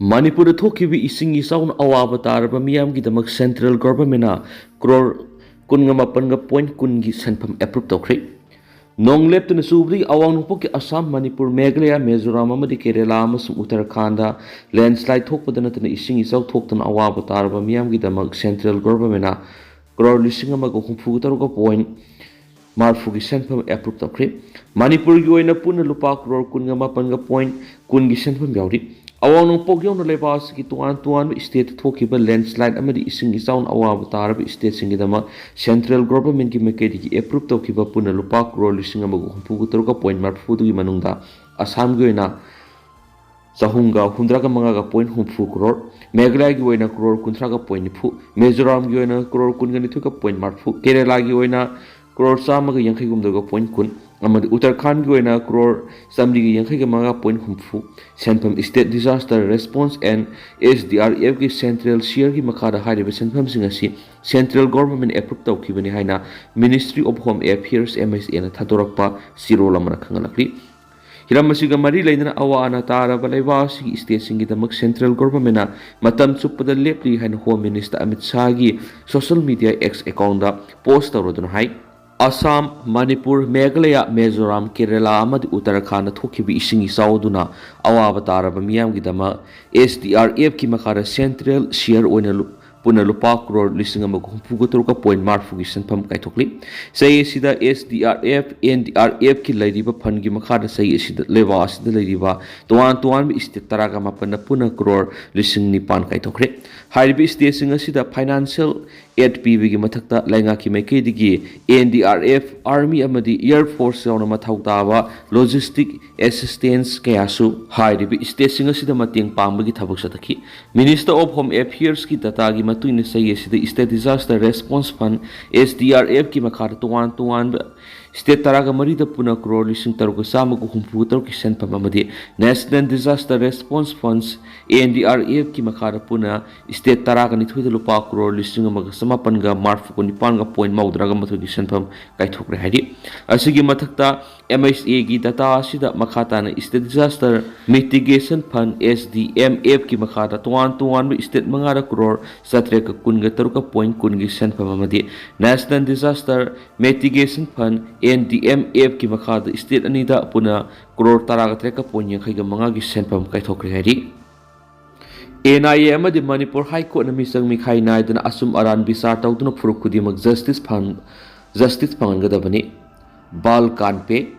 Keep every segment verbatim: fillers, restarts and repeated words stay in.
ꯃꯅꯤꯄꯨꯔꯗ ꯊꯣꯛꯈꯤꯕ ꯏꯁꯤꯡ ꯏꯆꯥꯎꯅ ꯑꯋꯥꯕ ꯇꯥꯔꯕ ꯃꯤꯌꯥꯝꯒꯤꯗꯃꯛ central governmentꯅ crore ꯀꯨꯟꯒ ꯃꯥꯄꯟꯒ point ꯀꯨꯟꯒꯤ ꯁꯦꯟꯐꯝ approve ꯇꯧꯈ꯭ꯔꯦ꯫ ꯅꯣꯡ ꯂꯦꯞꯇꯅ ꯆꯨꯕꯗꯒꯤ ꯑꯋꯥꯡ ꯅꯣꯡꯄꯣꯛꯀꯤ ꯑꯁꯥꯝ, ꯃꯅꯤꯄꯨꯔ, ꯃꯦꯘꯥꯂꯌꯥ, ꯃꯤꯖꯣꯔꯥꯝ ꯑꯃꯗꯤ ꯀꯦꯔꯦꯂꯥ ꯑꯃꯁꯨꯡ ꯎꯠꯇꯔꯈꯥꯟꯗ landslide ꯊꯣꯛꯄꯗ ꯅꯠꯇꯅ ꯏꯁꯤꯡ ꯏꯆꯥꯎ ꯊꯣꯛꯇꯨꯅ ꯑꯋꯥꯕ ꯇꯥꯔꯕ ꯃꯤꯌꯥꯝꯒꯤꯗꯃꯛ central governmentꯅ crore ꯂꯤꯁꯤꯡ ꯑꯃꯒ ꯍꯨꯝꯐꯨ ꯇꯔꯨꯛꯀ point ꯃꯔꯤꯐꯨꯒꯤ ꯁꯦꯟꯐꯝ approve ꯇꯧꯈ꯭ꯔꯦ꯫ ꯃꯅꯤꯄꯨꯔꯒꯤ ꯑꯣꯏꯅ ꯄꯨꯟꯅ ꯂꯨꯄꯥ crore ꯀꯨꯟꯒ ꯃꯥꯄꯟꯒ point ꯀꯨꯟꯒꯤ ꯁꯦꯟꯐꯝ ꯌꯥꯎꯔꯤ꯫ ꯑꯋꯥꯡ ꯅꯣꯡꯄꯣꯛ ꯌꯧꯅ ꯂꯩꯕꯥꯛ ꯑꯁꯤꯒꯤ ꯇꯣꯉꯥꯟ ꯇꯣꯉꯥꯟꯕ stateꯇ ꯊꯣꯛꯈꯤꯕ landslide ꯑꯃꯗꯤ ꯏꯁꯤꯡ ꯏꯆꯥꯎꯅ ꯑꯋꯥꯕ ꯇꯥꯔꯕ stateꯁꯤꯡꯒꯤꯗꯃꯛ central governmentꯀꯤ ꯃꯥꯏꯀꯩꯗꯒꯤ approve ꯇꯧꯈꯤꯕ ꯄꯨꯟꯅ ꯂꯨꯄꯥ crore ꯂꯤꯁꯤꯡ ꯑꯃꯒ ꯍꯨꯝꯐꯨ ꯇꯔꯨꯛꯀ point ꯃꯔꯤꯐꯨꯗꯨꯒꯤ ꯃꯅꯨꯡꯗ ꯑꯁꯥꯝꯒꯤ ꯑꯣꯏꯅ ꯆꯍꯨꯝꯒ ꯍꯨꯝꯗ꯭ꯔꯥꯒ ꯃꯉꯥꯒ point ꯍꯨꯝꯐꯨ crore, ꯃꯦꯘꯥꯂꯌꯥꯒꯤ ꯑꯣꯏꯅ crore ꯀꯨꯟꯊ꯭ꯔꯥꯒ point ꯅꯤꯐꯨ, ꯃꯤꯖꯣꯔꯥꯝꯒꯤ ꯑꯣꯏꯅ crore ꯀꯨꯟꯒ ꯅꯤꯊꯣꯏꯒ point ꯃꯔꯤꯐꯨ, ꯀꯦꯔꯦꯂꯥꯒꯤ ꯑꯣꯏꯅ crore ꯆꯥꯝꯃꯒ ꯌꯥꯡꯈꯩ ꯍꯨꯝꯗꯣꯏꯒ point ꯀꯨꯟ ꯑꯃꯗꯤ ꯎꯠꯇꯔꯈꯥꯟꯗꯒꯤ ꯑꯣꯏꯅ crore ꯆꯥꯃꯔꯤꯒ ꯌꯥꯡꯈꯩꯒ ꯃꯉꯥ point ꯍꯨꯝꯐꯨ ꯁꯦꯟꯐꯝ state disaster response and SDRFꯀꯤ central shareꯒꯤ ꯃꯈꯥꯗ ꯍꯥꯏꯔꯤꯕ ꯁꯦꯟꯐꯝꯁꯤꯡ ꯑꯁꯤ central government approve ꯇꯧꯈꯤꯕꯅꯤ ꯍꯥꯏꯅ Ministry of Home Affairs, MHAꯅ ꯊꯥꯗꯣꯔꯛꯄ ꯆꯦꯔꯣꯜ ꯑꯃꯅ ꯈꯪꯍꯜꯂꯛꯂꯤ꯫ ꯍꯤꯔꯝ ꯑꯁꯤꯒ ꯃꯔꯤ ꯂꯩꯅꯅ ꯑꯋꯥ ꯑꯅꯥ ꯇꯥꯔꯕ ꯂꯩꯕꯥꯛ ꯑꯁꯤꯒꯤ stateꯁꯤꯡꯒꯤꯗꯃꯛ central governmentꯅ ꯃꯇꯝ ꯆꯨꯞꯄꯗ ꯂꯦꯞꯂꯤ ꯍꯥꯏꯅ Home Minister Amit ꯁꯥꯍꯒꯤ social media X accountꯇ post ꯇꯧꯔꯗꯨꯅ ꯍꯥꯏ꯫ ꯑꯁꯥꯝ, ꯃꯅꯤꯄꯨꯔ, ꯃꯦꯘꯥꯂꯌꯥ, ꯃꯤꯖꯣꯔꯥꯝ, ꯀꯦꯔꯦꯂꯥ ꯑꯃꯗꯤ ꯎꯠꯇꯔꯈꯥꯟꯗ ꯊꯣꯛꯈꯤꯕ ꯏꯁꯤꯡ ꯏꯆꯥꯎ ꯑꯗꯨꯅ ꯑꯋꯥꯕ ꯇꯥꯔꯕ ꯃꯤꯌꯥꯝꯒꯤꯗꯃꯛ SDRFꯀꯤ ꯃꯈꯥꯗ central share ꯑꯣꯏꯅ ꯂꯨ-, ꯄꯨꯟꯅ ꯂꯨꯄꯥ crore ꯂꯤꯁꯤꯡ ꯑꯃꯒ ꯍꯨꯝꯐꯨꯒ ꯇꯔꯨꯛꯀ point ꯃꯔꯤꯐꯨꯒꯤ ꯁꯦꯟꯐꯝ ꯀꯥꯏꯊꯣꯛꯂꯤ꯫ ꯆꯍꯤ ꯑꯁꯤꯗ SDRF, NDRFꯀꯤ ꯂꯩꯔꯤꯕ fundꯀꯤ ꯃꯈꯥꯗ ꯆꯍꯤ ꯑꯁꯤꯗ ꯂꯩꯕꯥꯛ ꯑꯁꯤꯗ ꯂꯩꯔꯤꯕ ꯇꯣꯉꯥꯟ ꯇꯣꯉꯥꯟꯕ state ꯇꯔꯥꯒ ꯃꯥꯄꯟꯗ ꯄꯨꯟꯅ crore ꯂꯤꯁꯤꯡ ꯅꯤꯄꯥꯟ ꯀꯥꯏꯊꯣꯛꯈ꯭ꯔꯦ꯫ ꯍꯥꯏꯔꯤꯕ stateꯁꯤꯡ ꯑꯁꯤꯗ financial aid ꯄꯤꯕꯒꯤ ꯃꯊꯛꯇ ꯂꯩꯉꯥꯛꯀꯤ ꯃꯥꯏꯀꯩꯗꯒꯤ NDRF, Army ꯑꯃꯗꯤ Air Force ꯌꯥꯎꯅ ꯃꯊꯧ ꯇꯥꯕ logistic assistance ꯀꯌꯥꯁꯨ ꯍꯥꯏꯔꯤꯕ stateꯁꯤꯡ ꯑꯁꯤꯗ ꯃꯇꯦꯡ ꯄꯥꯡꯕꯒꯤ ꯊꯕꯛ ꯆꯠꯊꯈꯤ꯫ Minister of Home Affairsꯀꯤ dataꯒꯤ ꯃꯇꯨꯡ ꯏꯟꯅ ꯆꯍꯤ ꯑꯁꯤꯗ state disaster response fund, SDRFꯀꯤ ꯃꯈꯥꯗ ꯇꯣꯉꯥꯟ ꯇꯣꯉꯥꯟꯕ state ꯇꯔꯥꯒ ꯃꯔꯤꯗ ꯄꯨꯟꯅ crore ꯂꯤꯁꯤꯡ ꯇꯔꯨꯛꯀ ꯆꯥꯝꯃꯒ ꯍꯨꯝꯐꯨ ꯇꯔꯨꯛꯀꯤ ꯁꯦꯟꯐꯝ ꯑꯃꯗꯤ National Disaster Response Funds, N D R F ꯀꯤ ꯃꯈꯥꯗ ꯄꯨꯟꯅ state ꯇꯔꯥꯒ ꯅꯤꯊꯣꯏꯗ ꯂꯨꯄꯥ crore ꯂꯤꯁꯤꯡ ꯑꯃꯒ ꯆꯃꯥꯄꯟꯒ ꯃꯔꯐꯨꯒ ꯅꯤꯄꯥꯟꯒ point ꯃꯧꯗ꯭ꯔꯥꯒ ꯃꯥꯊꯣꯏꯒꯤ ꯁꯦꯟꯐꯝ ꯀꯥꯏꯊꯣꯛꯈ꯭ꯔꯦ ꯍꯥꯏꯔꯤ꯫ ꯑꯁꯤꯒꯤ ꯃꯊꯛꯇ M H A ꯒꯤ data ꯑꯁꯤꯗ ꯃꯈꯥ ꯇꯥꯅ state disaster mitigation fund, S D M F ꯀꯤ ꯃꯈꯥꯗ ꯇꯣꯉꯥꯟ ꯇꯣꯉꯥꯟꯕ state ꯃꯉꯥꯗ crore ꯆꯥꯇ꯭ꯔꯦꯠꯀ ꯀꯨꯟꯒ ꯇꯔꯨꯛꯀ point ꯀꯨꯟꯒꯤ ꯁꯦꯟꯐꯝ ꯑꯃꯗꯤ National Disaster Mitigation Fund, N D M F ꯀꯤ ꯃꯈꯥꯗ state ꯑꯅꯤꯗ ꯄꯨꯟꯅ crore ꯇꯔꯥꯒ ꯇꯔꯦꯠꯀ point ꯌꯥꯡꯈꯩꯒ ꯃꯉꯥꯒꯤ ꯁꯦꯟꯐꯝ ꯀꯥꯏꯊꯣꯛꯈ꯭ꯔꯦ ꯍꯥꯏꯔꯤ꯫ N I A ꯑꯃꯗꯤ ꯃꯅꯤꯄꯨꯔ High Courtꯅ ꯃꯤꯆꯪ ꯃꯤꯈꯥꯏ ꯅꯥꯏꯗꯅ ꯑꯆꯨꯝ ꯑꯔꯥꯟ ꯕꯤꯆꯥꯔ ꯇꯧꯗꯨꯅ ꯐꯨꯔꯨꯞ ꯈꯨꯗꯤꯡꯃꯛ justice ꯐꯪ-, justice ꯐꯪꯍꯟꯒꯗꯕꯅꯤ꯫ ꯕꯥꯜ ꯀꯥꯟꯄꯦ꯫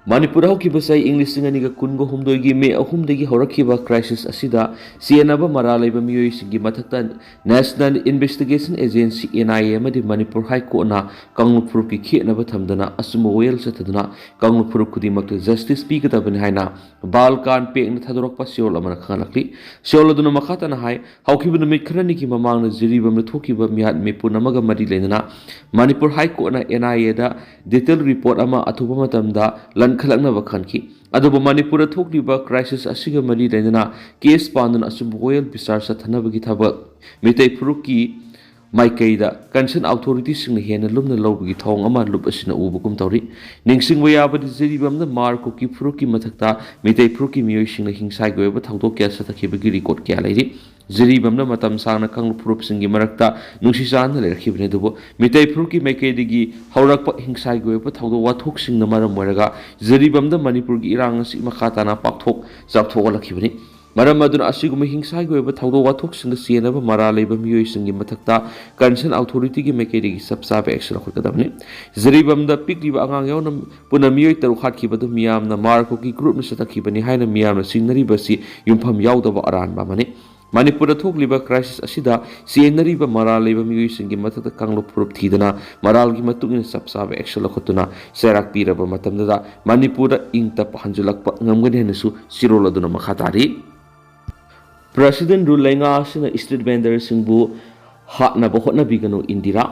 ꯃꯅꯤꯄꯨꯔꯗ ꯍꯧꯈꯤꯕ ꯆꯍꯤ ꯏꯪ ꯂꯤꯁꯤꯡ ꯑꯅꯤꯒ ꯀꯨꯟꯒ ꯍꯨꯝꯗꯣꯏꯒꯤ ꯃꯦ ꯑꯍꯨꯝꯗꯒꯤ ꯍꯧꯔꯛꯈꯤꯕ crisis ꯑꯁꯤꯗ ꯆꯦꯟꯅꯕ ꯃꯔꯥꯜ ꯂꯩꯕ ꯃꯤꯑꯣꯏꯁꯤꯡꯒꯤ ꯃꯊꯛꯇ National Investigation Agency, N I A, ꯑꯃꯗꯤ ꯃꯅꯤꯄꯨꯔ High Courtꯅ ꯀꯥꯡꯂꯨꯞ ꯐꯨꯔꯨꯞꯀꯤ ꯈꯦꯠꯅꯕ ꯊꯝꯗꯅ ꯑꯆꯨꯝꯕ ꯋꯥꯌꯦꯜ ꯆꯠꯊꯗꯨꯅ ꯀꯥꯡꯂꯨꯞ ꯐꯨꯔꯨꯞ ꯈꯨꯗꯤꯡꯃꯛꯇ justice ꯄꯤꯒꯗꯕꯅꯤ ꯍꯥꯏꯅ ꯕꯥꯜ ꯀꯥꯟꯄꯦꯛꯅ ꯊꯥꯗꯣꯔꯛꯄ ꯆꯦꯔꯣꯜ ꯑꯃꯅ ꯈꯪꯍꯜꯂꯛꯂꯤ꯫ ꯆꯦꯔꯣꯜ ꯑꯗꯨꯅ ꯃꯈꯥ ꯇꯥꯅ ꯍꯥꯏ, ꯍꯧꯈꯤꯕ ꯅꯨꯃꯤꯠ ꯈꯔꯅꯤꯒꯤ ꯃꯃꯥꯡꯗ ꯖꯤꯔꯤꯕꯥꯝꯗ ꯊꯣꯛꯈꯤꯕ ꯃꯤꯍꯥꯠ ꯃꯤꯄꯨꯟ ꯑꯃꯒ ꯃꯔꯤ ꯂꯩꯅꯅ Manipur High Courtꯅ N I Aꯗ detail report ꯑꯃ ꯑꯊꯨꯕ ꯃꯇꯝꯗ ꯂꯟꯈꯠꯂꯛꯅꯕ ꯈꯟꯈꯤ꯫ ꯑꯗꯨꯕꯨ ꯃꯅꯤꯄꯨꯔꯗ ꯊꯣꯛꯂꯤꯕ crisis ꯑꯁꯤꯒ ꯃꯔꯤ ꯂꯩꯅꯅ case ꯄꯥꯟꯗꯨꯅ ꯑꯆꯨꯝꯕ ꯋꯥꯌꯦꯜ ꯕꯤꯆꯥꯔ ꯆꯠꯊꯅꯕꯒꯤ ꯊꯕꯛ ꯃꯤꯇꯩ ꯐꯨꯔꯨꯞꯀꯤ ꯃꯥꯏꯀꯩꯗ concerned authorityꯁꯤꯡꯅ ꯍꯦꯟꯅ ꯂꯨꯝꯅ ꯂꯧꯕꯒꯤ ꯊꯧꯑꯣꯡ ꯑꯃ ꯂꯨꯞ ꯑꯁꯤꯅ ꯎꯕꯒꯨꯝ ꯇꯧꯔꯤ꯫ ꯅꯤꯡꯁꯤꯡꯕ ꯌꯥꯕꯗꯤ, ꯖꯤꯔꯤꯕꯥꯝꯗ ꯃꯥꯔ ꯀꯨꯀꯤ ꯐꯨꯔꯨꯞꯀꯤ ꯃꯊꯛꯇ ꯃꯤꯇꯩ ꯐꯨꯔꯨꯞꯀꯤ ꯃꯤꯑꯣꯏꯁꯤꯡꯅ ꯍꯤꯡꯁꯥꯏꯒꯤ ꯑꯣꯏꯕ ꯊꯧꯗꯣꯛ ꯀꯌꯥ ꯆꯠꯊꯈꯤꯕꯒꯤ record ꯀꯌꯥ ꯂꯩꯔꯤ꯫ ꯖꯤꯔꯤꯕꯥꯝꯗ ꯃꯇꯝ ꯁꯥꯡꯅ ꯀꯥꯡꯂꯨꯞ ꯐꯨꯔꯨꯞꯁꯤꯡꯒꯤ ꯃꯔꯛꯇ ꯅꯨꯡꯁꯤ ꯆꯥꯟꯅꯅ ꯂꯩꯔꯛꯈꯤꯕꯅꯤ, ꯑꯗꯨꯕꯨ ꯃꯤꯇꯩ ꯐꯨꯔꯨꯞꯀꯤ ꯃꯥꯏꯀꯩꯗꯒꯤ ꯍꯧꯔꯛꯄ ꯍꯤꯡꯁꯥꯏꯒꯤ ꯑꯣꯏꯕ ꯊꯧꯗꯣꯛ ꯋꯥꯊꯣꯛꯁꯤꯡꯅ ꯃꯔꯝ ꯑꯣꯏꯔꯒ ꯖꯤꯔꯤꯕꯥꯝꯗ ꯃꯅꯤꯄꯨꯔꯒꯤ ꯏꯔꯥꯡ ꯑꯁꯤ ꯃꯈꯥ ꯇꯥꯅ ꯄꯥꯛꯊꯣꯛ ꯆꯥꯎꯊꯣꯛꯍꯜꯂꯛꯈꯤꯕꯅꯤ꯫ ꯃꯔꯝ ꯑꯗꯨꯅ ꯑꯁꯤꯒꯨꯝꯕ ꯍꯤꯡꯁꯥꯒꯤ ꯑꯣꯏꯕ ꯊꯧꯗꯣꯛ ꯋꯥꯊꯣꯛꯁꯤꯡꯗ ꯆꯦꯟꯅꯕ ꯃꯔꯥꯜ ꯂꯩꯕ ꯃꯤꯑꯣꯏꯁꯤꯡꯒꯤ ꯃꯊꯛꯇ concerned authorityꯒꯤ ꯃꯥꯏꯀꯩꯗꯒꯤ ꯆꯞ ꯆꯥꯕ action ꯂꯧꯈꯠꯀꯗꯕꯅꯤ꯫ ꯖꯤꯔꯤꯕꯥꯝꯗ ꯄꯤꯛꯂꯤꯕ ꯑꯉꯥꯡ ꯌꯥꯎꯅ ꯄꯨꯟꯅ ꯃꯤꯑꯣꯏ ꯇꯔꯨꯛ ꯍꯥꯠꯈꯤꯕ ꯑꯗꯨ ꯃꯤꯌꯥꯝꯅ ꯃꯥꯔ ꯀꯨꯀꯤ groupꯅ ꯆꯠꯊꯈꯤꯕꯅꯤ ꯍꯥꯏꯅ ꯃꯤꯌꯥꯝꯅ ꯆꯤꯡꯅꯔꯤꯕ ꯑꯁꯤ ꯌꯨꯝꯐꯝ ꯌꯥꯎꯗꯕ ꯑꯔꯥꯟꯕ ꯑꯃꯅꯤ꯫ ꯃꯅꯤꯄꯨꯔꯗ ꯊꯣꯛꯂꯤꯕ crisis ꯑꯁꯤꯗ ꯆꯦꯟꯅꯔꯤꯕ ꯃꯔꯥꯜ ꯂꯩꯕ ꯃꯤꯑꯣꯏꯁꯤꯡꯒꯤ ꯃꯊꯛꯇ ꯀꯥꯡꯂꯨꯞ ꯐꯨꯔꯨꯞ ꯊꯤꯗꯅ ꯃꯔꯥꯜꯒꯤ ꯃꯇꯨꯡ ꯏꯟꯅ ꯆꯞ ꯆꯥꯕ action ꯂꯧꯈꯠꯇꯨꯅ ꯆꯩꯔꯥꯛ ꯄꯤꯔꯕ ꯃꯇꯝꯗꯗ ꯃꯅꯤꯄꯨꯔꯗ ꯏꯪ ꯇꯞꯄ ꯍꯟꯖꯤꯜꯂꯛꯄ ꯉꯝꯒꯅꯤ ꯍꯥꯏꯅꯁꯨ ꯆꯦꯔꯣꯜ ꯑꯗꯨꯅ ꯃꯈꯥ ꯇꯥꯔꯤ꯫ President rule ꯂꯩꯉꯥꯛ ꯑꯁꯤꯅ street vendorꯁꯤꯡꯕꯨ ꯍꯥꯠꯅꯕ ꯍꯣꯠꯅꯕꯤꯒꯅꯨ, ꯏꯟꯗꯤꯔꯥ꯫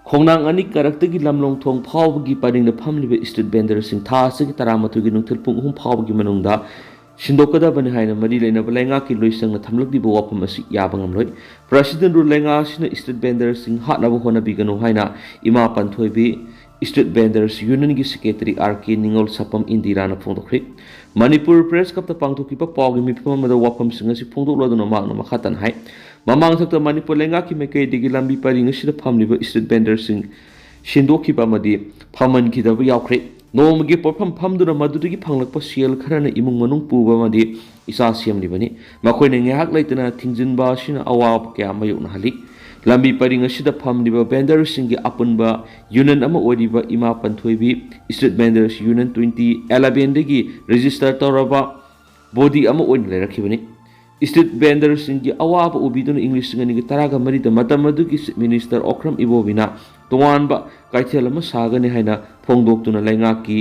ꯈꯣꯡꯅꯥꯡ ꯑꯅꯤ ꯀꯥꯔꯛꯇꯒꯤ ꯂꯝꯂꯣꯡ ꯊꯣꯡ ꯐꯥꯎꯕꯒꯤ ꯄꯔꯤꯡꯗ ꯐꯝꯂꯤꯕ street vendorꯁꯤꯡ ꯊꯥ ꯑꯁꯤꯒꯤ ꯇꯔꯥꯃꯥꯊꯣꯏꯒꯤ ꯅꯨꯡꯊꯤꯜ ꯄꯨꯡ ꯑꯍꯨꯝ ꯐꯥꯎꯕꯒꯤ ꯃꯅꯨꯡꯗ ꯁꯤꯟꯗꯣꯛꯀꯗꯕꯅꯤ ꯍꯥꯏꯅ ꯃꯔꯤ ꯂꯩꯅꯕ ꯂꯩꯉꯥꯛꯀꯤ ꯂꯣꯏꯁꯪꯅ ꯊꯝꯂꯛꯂꯤꯕ ꯋꯥꯐꯝ ꯑꯁꯤ ꯌꯥꯕ ꯉꯝꯂꯣꯏ꯫ President Rule ꯂꯩꯉꯥꯛ ꯑꯁꯤꯅ street vendorꯁꯤꯡ ꯍꯥꯠꯅꯕ ꯍꯣꯠꯅꯕꯤꯒꯅꯨ ꯍꯥꯏꯅ ꯏꯃꯥ ꯄꯟꯊꯣꯏꯕꯤ Street Vendors Unionꯒꯤ Secretary R K ꯅꯤꯉꯣꯜ ꯁꯄꯝ ꯏꯟꯗꯤꯔꯥꯅ ꯐꯣꯡꯗꯣꯛꯈ꯭ꯔꯤ꯫ ꯃꯅꯤꯄꯨꯔ Press Clubꯇ ꯄꯥꯡꯊꯣꯛꯈꯤꯕ ꯄꯥꯎꯒꯤ ꯃꯤꯐꯝ ꯑꯃꯗ ꯋꯥꯐꯝꯁꯤꯡ ꯑꯁꯤ ꯐꯣꯡꯗꯣꯛꯂꯗꯨꯅ ꯃꯍꯥꯛꯅ ꯃꯈꯥ ꯇꯥꯅ ꯍꯥꯏ, ꯃꯃꯥꯡꯊꯛꯇ ꯃꯅꯤꯄꯨꯔ ꯂꯩꯉꯥꯛꯀꯤ ꯃꯥꯏꯀꯩꯗꯒꯤ ꯂꯝꯕꯤ ꯄꯔꯤꯡ ꯑꯁꯤꯗ ꯐꯝꯂꯤꯕ street vendorꯁꯤꯡ ꯁꯤꯟꯗꯣꯛꯈꯤꯕ ꯑꯃꯗꯤ ꯐꯝꯍꯟꯈꯤꯗꯕ ꯌꯥꯎꯈ꯭ꯔꯦ꯫ ꯅꯣꯡꯃꯒꯤ ꯄꯣꯠꯐꯝ ꯐꯝꯗꯨꯅ ꯃꯗꯨꯗꯒꯤ ꯐꯪꯂꯛꯄ ꯁꯦꯜ ꯈꯔꯅ ꯏꯃꯨꯡ ꯃꯅꯨꯡ ꯄꯨꯕ ꯑꯃꯗꯤ ꯏꯆꯥ ꯁꯦꯝꯂꯤꯕꯅꯤ꯫ ꯃꯈꯣꯏꯅ ꯉꯥꯏꯍꯥꯛ ꯂꯩꯇꯅ ꯊꯤꯡꯖꯤꯟꯕ ꯑꯁꯤꯅ ꯑꯋꯥꯕ ꯀꯌꯥ ꯃꯥꯌꯣꯛꯅꯍꯜꯂꯤ꯫ ꯂꯝꯕꯤ ꯄꯔꯤꯡ ꯑꯁꯤꯗ ꯐꯝꯂꯤꯕ vendorꯁꯤꯡꯒꯤ ꯑꯄꯨꯟꯕ union ꯑꯃ ꯑꯣꯏꯔꯤꯕ ꯏꯃꯥ ꯄꯟꯊꯣꯏꯕꯤ Street Vendors Union twenty elevenꯗꯒꯤ register ꯇꯧꯔꯕ body ꯑꯃ ꯑꯣꯏꯅ ꯂꯩꯔꯛꯈꯤꯕꯅꯤ꯫ Street vendorꯁꯤꯡꯒꯤ ꯑꯋꯥꯕ ꯎꯕꯤꯗꯨꯅ ꯏꯪ ꯂꯤꯁꯤꯡ ꯑꯅꯤꯒ ꯇꯔꯥꯒ ꯃꯔꯤꯗ ꯃꯇꯝ ꯑꯗꯨꯒꯤ Chief Minister ꯑꯣꯀ꯭ꯔꯝ ꯏꯕꯣꯕꯤꯅ ꯇꯣꯉꯥꯟꯕ ꯀꯩꯊꯦꯜ ꯑꯃ ꯁꯥꯒꯅꯤ ꯍꯥꯏꯅ ꯐꯣꯡꯗꯣꯛꯇꯨꯅ ꯂꯩꯉꯥꯛꯀꯤ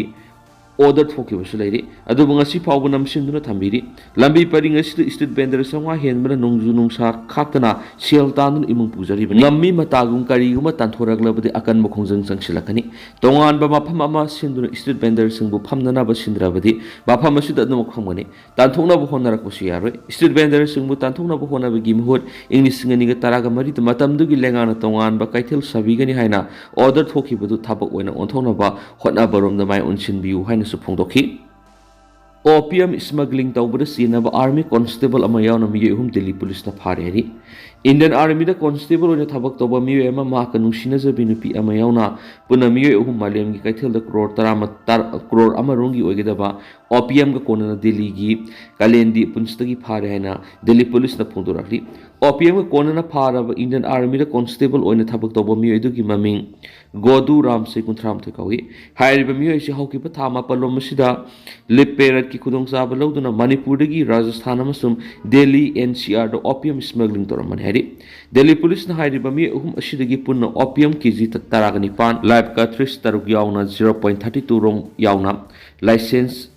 order ꯊꯣꯛꯈꯤꯕꯁꯨ ꯂꯩꯔꯤ꯫ ꯑꯗꯨꯕꯨ ꯉꯁꯤ ꯐꯥꯎꯕ ꯅꯝꯁꯤꯟꯗꯨꯅ ꯊꯝꯕꯤꯔꯤ꯫ ꯂꯝꯕꯤ ꯄꯔꯤꯡ ꯑꯁꯤꯗ street vendor ꯆꯥꯝꯃꯉꯥ ꯍꯦꯟꯕꯅ ꯅꯣꯡꯖꯨ ꯅꯨꯡꯁꯥ ꯈꯥꯛꯇꯅ ꯁꯦꯜ ꯇꯥꯟꯗꯨꯅ ꯏꯃꯨꯡ ꯄꯨꯖꯔꯤꯕꯅꯤ꯫ ꯉꯝꯃꯤ ꯃꯇꯥꯒꯨꯝ ꯀꯔꯤꯒꯨꯝꯕ ꯇꯥꯟꯊꯣꯔꯛꯂꯕꯗꯤ ꯑꯀꯟꯕ ꯈꯣꯡꯖꯪ ꯆꯪꯁꯤꯜꯂꯛꯀꯅꯤ꯫ ꯇꯣꯉꯥꯟꯕ ꯃꯐꯝ ꯑꯃ ꯁꯤꯟꯗꯨꯅ street vendorꯁꯤꯡꯕꯨ ꯐꯝꯅꯅꯕ ꯁꯤꯟꯗ꯭ꯔꯕꯗꯤ ꯃꯐꯝ ꯑꯁꯤꯗ ꯑꯗꯨꯃꯛ ꯐꯝꯒꯅꯤ꯫ ꯇꯥꯟꯊꯣꯛꯅꯕ ꯍꯣꯠꯅꯔꯛꯄꯁꯨ ꯌꯥꯔꯣꯏ꯫ Street vendorꯁꯤꯡꯕꯨ ꯇꯥꯟꯊꯣꯛꯅꯕ ꯍꯣꯠꯅꯕꯒꯤ ꯃꯍꯨꯠ ꯏꯪ ꯂꯤꯁꯤꯡ ꯑꯅꯤꯒ ꯇꯔꯥꯒ ꯃꯔꯤꯗ ꯃꯇꯝꯗꯨꯒꯤ ꯂꯩꯉꯥꯛꯅ ꯇꯣꯉꯥꯟꯕ ꯀꯩꯊꯦꯜ ꯁꯥꯕꯤꯒꯅꯤ ꯍꯥꯏꯅ order ꯊꯣꯛꯈꯤꯕꯗꯨ ꯊꯕꯛ ꯑꯣꯏꯅ ꯑꯣꯟꯊꯣꯛꯅꯕ ꯍꯣꯠꯅꯕꯔꯣꯝꯗ ꯃꯥꯏ ꯑꯣꯟꯁꯤꯟꯕꯤꯌꯨ ꯍꯥꯏꯅꯁꯨ ꯐꯣꯡꯗꯣꯛꯈꯤ꯫ Opium smuggling ꯇꯧꯕꯗ ꯆꯦꯟꯅꯕ army constable ꯑꯃ ꯌꯥꯎꯅ ꯃꯤꯑꯣꯏ ꯑꯍꯨꯝ ꯗꯦꯜꯂꯤ ꯄꯨꯂꯤꯁꯅ ꯐꯥꯔꯦ ꯍꯥꯏꯔꯤ꯫ Indian Armyꯗ constable ꯑꯣꯏꯅ ꯊꯕꯛ ꯇꯧꯕ ꯃꯤꯑꯣꯏ ꯑꯃ ꯃꯍꯥꯛꯀ ꯅꯨꯡꯁꯤꯅꯖꯕꯤ ꯅꯨꯄꯤ ꯑꯃ ꯌꯥꯎꯅ ꯄꯨꯟꯅ ꯃꯤꯑꯣꯏ ꯑꯍꯨꯝ ꯃꯥꯂꯦꯝꯒꯤ ꯀꯩꯊꯦꯜꯗ ꯀ꯭ꯔꯣꯔ ꯇꯔꯥ, ꯇꯔ-, ꯀ꯭ꯔꯣꯔ ꯑꯃ ꯔꯣꯝꯒꯤ ꯑꯣꯏꯒꯗꯕ opiumꯒ ꯀꯣꯟꯅꯅ ꯗꯦꯜꯂꯤꯒꯤ ꯀꯥꯂꯦꯟꯗꯤ ꯄꯨꯟꯁꯇꯒꯤ ꯐꯥꯔꯦ ꯍꯥꯏꯅ ꯗꯦꯜꯂꯤ ꯄꯨꯂꯤꯁꯅ ꯐꯣꯡꯗꯣꯔꯛꯂꯤ꯫ Opiumꯒ ꯀꯣꯟꯅꯅ ꯐꯥꯔꯕ Indian Armyꯗ constable ꯑꯣꯏꯅ ꯊꯕꯛ ꯇꯧꯕ ꯃꯤꯑꯣꯏ ꯑꯗꯨꯒꯤ ꯃꯃꯤꯡ ꯒꯣꯗꯨ ꯔꯥꯝꯁꯦ, ꯀꯨꯟꯊ꯭ꯔꯥ ꯃꯥꯊꯣꯏ ꯀꯧꯏ꯫ ꯍꯥꯏꯔꯤꯕ ꯃꯤꯑꯣꯏ ꯑꯁꯤ ꯍꯧꯈꯤꯕ ꯊꯥ ꯃꯥꯄꯜꯂꯣꯝ ꯑꯁꯤꯗ ꯂꯤꯞ ꯄꯦꯔꯠꯀꯤ ꯈꯨꯗꯣꯡꯆꯥꯕ ꯂꯧꯗꯨꯅ ꯃꯅꯤꯄꯨꯔꯗꯒꯤ ꯔꯥꯖꯁꯊꯥꯟ ꯑꯃꯁꯨꯡ ꯗꯦꯜꯂꯤ NCRꯗ opium smuggling ꯇꯧꯔꯝꯕꯅꯤ ꯍꯥꯏꯔꯤ꯫ ꯗꯦꯜꯂꯤ ꯄꯨꯂꯤꯁꯅ ꯍꯥꯏꯔꯤꯕ ꯃꯤꯑꯣꯏ ꯑꯍꯨꯝ ꯑꯁꯤꯗꯒꯤ ꯄꯨꯟꯅ opium ꯀꯦꯖꯤ ꯇꯔꯥꯒ ꯅꯤꯄꯥꯟ, live cartridge ꯇꯔꯨꯛ ꯌꯥꯎꯅ zero point thirty two ꯔꯣꯝ ꯌꯥꯎꯅ license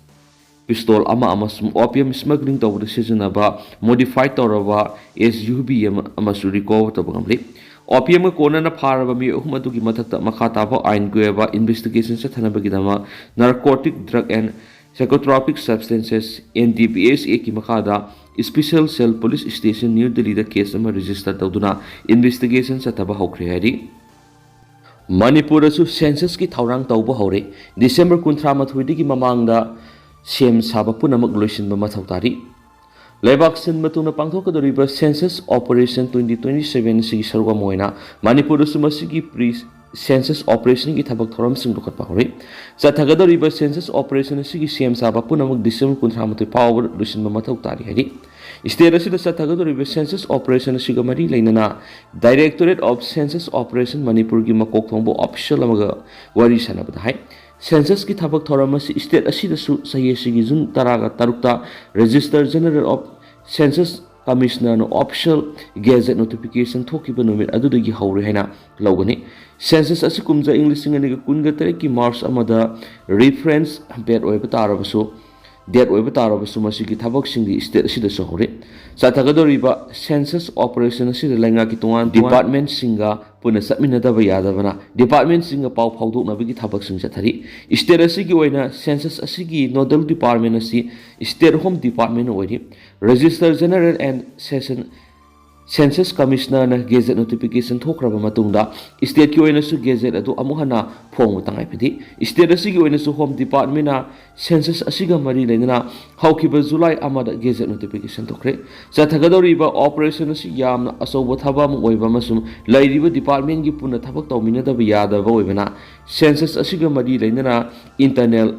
pistol ꯑꯃ ꯑꯃꯁꯨꯡ opium smuggling ꯇꯧꯕꯗ ꯁꯤꯖꯤꯟꯅꯕ modify ꯇꯧꯔꯕ SUV ꯑꯃ ꯑꯃꯁꯨ recover ꯇꯧꯕ ꯉꯝꯂꯤ꯫ ꯑꯣꯄꯤꯌꯝꯒ ꯀꯣꯟꯅꯅ ꯐꯥꯔꯕ ꯃꯤꯑꯣꯏ ꯑꯍꯨꯝ ꯑꯗꯨꯒꯤ ꯃꯊꯛꯇ ꯃꯈꯥ ꯇꯥꯕ ꯑꯥꯏꯟꯒꯤ ꯑꯣꯏꯕ investigation ꯆꯠꯊꯅꯕꯒꯤꯗꯃꯛ Narcotic Drug and Psychotropic Substances, N D P S Act ꯀꯤ ꯃꯈꯥꯗ Special Cell Police Station New Delhi ꯗ ꯀꯦꯁ ꯑꯃ ꯔꯦꯖꯤꯁꯇꯔ ꯇꯧꯗꯨꯅ ꯏꯟꯚꯦꯁꯇꯤꯒꯦꯁꯟ ꯆꯠꯊꯕ ꯍꯧꯈ꯭ꯔꯦ ꯍꯥꯏꯔꯤ꯫ ꯃꯅꯤꯄꯨꯔꯗꯁꯨ ꯁꯦꯟꯁꯁꯀꯤ ꯊꯧꯔꯥꯡ ꯇꯧꯕ ꯍꯧꯔꯦ꯫ ꯗꯤꯁꯦꯝꯕꯔ ꯀꯨꯟꯊ꯭ꯔꯥ ꯃꯥꯊꯣꯏꯗꯒꯤ ꯃꯃꯥꯡꯗ ꯁꯦꯝ ꯁꯥꯕ ꯄꯨꯝꯅꯃꯛ ꯂꯣꯏꯁꯤꯟꯕ ꯃꯊꯧ ꯇꯥꯔꯤ꯫ ꯂꯩꯕꯥꯛ ꯁꯤꯟꯕ ꯊꯨꯡꯅ ꯄꯥꯡꯊꯣꯛꯀꯗꯧꯔꯤꯕ census operation twenty twenty seven ꯑꯁꯤꯒꯤ ꯁꯔꯨꯛ ꯑꯃ ꯑꯣꯏꯅ ꯃꯅꯤꯄꯨꯔꯗꯁꯨ ꯃꯁꯤꯒꯤ ꯄ꯭ꯔꯤ ꯁꯦꯟꯁꯁ ꯑꯣꯄꯔꯦꯁꯟꯒꯤ ꯊꯕꯛ ꯊꯧꯔꯝꯁꯤꯡ ꯂꯧꯈꯠꯄ ꯍꯧꯔꯤ꯫ ꯆꯠꯊꯒꯗꯧꯔꯤꯕ ꯁꯦꯟꯁꯁ ꯑꯣꯄꯔꯦꯁꯟ ꯑꯁꯤꯒꯤ ꯁꯦꯝ ꯁꯥꯕ ꯄꯨꯝꯅꯃꯛ ꯗꯤꯁꯦꯝꯕꯔ ꯀꯨꯟꯊ꯭ꯔꯥ ꯃꯥꯊꯣꯏ ꯐꯥꯎꯕ ꯂꯣꯏꯁꯤꯟꯕ ꯃꯊꯧ ꯇꯥꯔꯤ ꯍꯥꯏꯔꯤ꯫ ꯁ꯭ꯇꯦꯠ ꯑꯁꯤꯗ ꯆꯠꯊꯒꯗꯧꯔꯤꯕ ꯁꯦꯟꯁꯁ ꯑꯣꯄꯔꯦꯁꯟ ꯑꯁꯤꯒ ꯃꯔꯤ ꯂꯩꯅꯅ Directorate of Census Operation ꯃꯅꯤꯄꯨꯔꯒꯤ ꯃꯀꯣꯛ ꯊꯣꯡꯕ ꯑꯣꯐꯤꯁꯤꯌꯦꯜ ꯑꯃꯒ ꯋꯥꯔꯤ ꯁꯥꯟꯅꯕꯗ ꯍꯥꯏ꯫ ꯁꯦꯟꯁꯁꯀꯤ ꯊꯕꯛ ꯊꯧꯔꯝ ꯑꯁꯤ ꯁ꯭ꯇꯦꯠ ꯑꯁꯤꯗꯁꯨ ꯆꯍꯤ ꯑꯁꯤꯒꯤ ꯖꯨꯟ ꯇꯔꯥꯒ ꯇꯔꯨꯛꯇ Registrar General of Census Commissioner ꯅ ꯑꯣꯐꯤꯁꯤꯌꯦꯜ ꯒꯦꯖꯦꯠ ꯅꯣꯇꯤꯐꯤꯀꯦꯁꯟ ꯊꯣꯛꯈꯤꯕ ꯅꯨꯃꯤꯠ ꯑꯗꯨꯗꯒꯤ ꯍꯧꯔꯦ ꯍꯥꯏꯅ ꯂꯧꯒꯅꯤ꯫ ꯁꯦꯟꯁꯁ ꯑꯁꯤ ꯀꯨꯝꯖꯥ ꯏꯪ ꯂꯤꯁꯤꯡ ꯑꯅꯤꯒ ꯀꯨꯟꯒ ꯇꯔꯦꯠꯀꯤ ꯃꯥꯔꯆ ꯑꯃꯗ ꯔꯤꯐꯔꯦꯟꯁ ꯗꯦꯠ ꯑꯣꯏꯕ ꯇꯥꯔꯕꯁꯨ, ꯗꯦꯠ ꯑꯣꯏꯕ ꯇꯥꯔꯕꯁꯨ ꯃꯁꯤꯒꯤ ꯊꯕꯛꯁꯤꯡꯗꯤ ꯁ꯭ꯇꯦꯠ ꯑꯁꯤꯗꯁꯨ ꯍꯧꯔꯤ꯫ ꯆꯠꯊꯒꯗꯧꯔꯤꯕ ꯁꯦꯟꯁꯁ ꯑꯣꯄꯔꯦꯁꯟ ꯑꯁꯤꯗ ꯂꯩꯉꯥꯛꯀꯤ ꯇꯣꯉꯥꯟ ꯗꯤꯄꯥꯔꯠꯃꯦꯟꯠꯁꯤꯡꯒ ꯄꯨꯟꯅ ꯆꯠꯃꯤꯟꯅꯗꯕ ꯌꯥꯗꯕꯅ ꯗꯤꯄꯥꯔꯠꯃꯦꯟꯠꯁꯤꯡꯒ ꯄꯥꯎ ꯐꯥꯎꯗꯣꯛꯅꯕꯒꯤ ꯊꯕꯛꯁꯤꯡ ꯆꯠꯊꯔꯤ꯫ ꯁ꯭ꯇꯦꯠ ꯑꯁꯤꯒꯤ ꯑꯣꯏꯅ ꯁꯦꯟꯁꯁ ꯑꯁꯤꯒꯤ ꯅꯣꯗꯦꯜ ꯗꯤꯄꯥꯔꯠꯃꯦꯟꯠ ꯑꯁꯤ ꯁ꯭ꯇꯦꯠ ꯍꯣꯝ ꯗꯤꯄꯥꯔꯠꯃꯦꯟꯠ ꯑꯣꯏꯔꯤ꯫ Registrar General and Session Census Commissioner ꯅ ꯒꯦꯖꯦꯠ ꯅꯣꯇꯤꯐꯤꯀꯦꯁꯟ ꯊꯣꯛꯈ꯭ꯔꯕ ꯃꯇꯨꯡꯗ ꯁ꯭ꯇꯦꯠꯀꯤ ꯑꯣꯏꯅꯁꯨ ꯒꯦꯖꯦꯠ ꯑꯗꯨ ꯑꯃꯨꯛ ꯍꯟꯅ ꯐꯣꯡꯕ ꯇꯉꯥꯏ ꯐꯗꯦ꯫ ꯁ꯭ꯇꯦꯠ ꯑꯁꯤꯒꯤ ꯑꯣꯏꯅꯁꯨ ꯍꯣꯝ ꯗꯤꯄꯥꯔꯠꯃꯦꯟꯠꯅ ꯁꯦꯟꯁꯁ ꯑꯁꯤꯒ ꯃꯔꯤ ꯂꯩꯅꯅ ꯍꯧꯈꯤꯕ ꯖꯨꯂꯥꯏ ꯑꯃꯗ ꯒꯦꯖꯦꯠ ꯅꯣꯇꯤꯐꯤꯀꯦꯁꯟ ꯊꯣꯛꯈ꯭ꯔꯦ꯫ ꯆꯠꯊꯒꯗꯧꯔꯤꯕ ꯑꯣꯄꯔꯦꯁꯟ ꯑꯁꯤ ꯌꯥꯝꯅ ꯑꯆꯧꯕ ꯊꯕꯛ ꯑꯃ ꯑꯣꯏꯕ ꯑꯃꯁꯨꯡ ꯂꯩꯔꯤꯕ ꯗꯤꯄꯥꯔꯠꯃꯦꯟꯠꯀꯤ ꯄꯨꯟꯅ ꯊꯕꯛ ꯇꯧꯃꯤꯟꯅꯗꯕ ꯌꯥꯗꯕ ꯑꯣꯏꯕꯅ ꯁꯦꯟꯁꯁ ꯑꯁꯤꯒ ꯃꯔꯤ ꯂꯩꯅꯅ ꯏꯟꯇꯔꯅꯦꯜ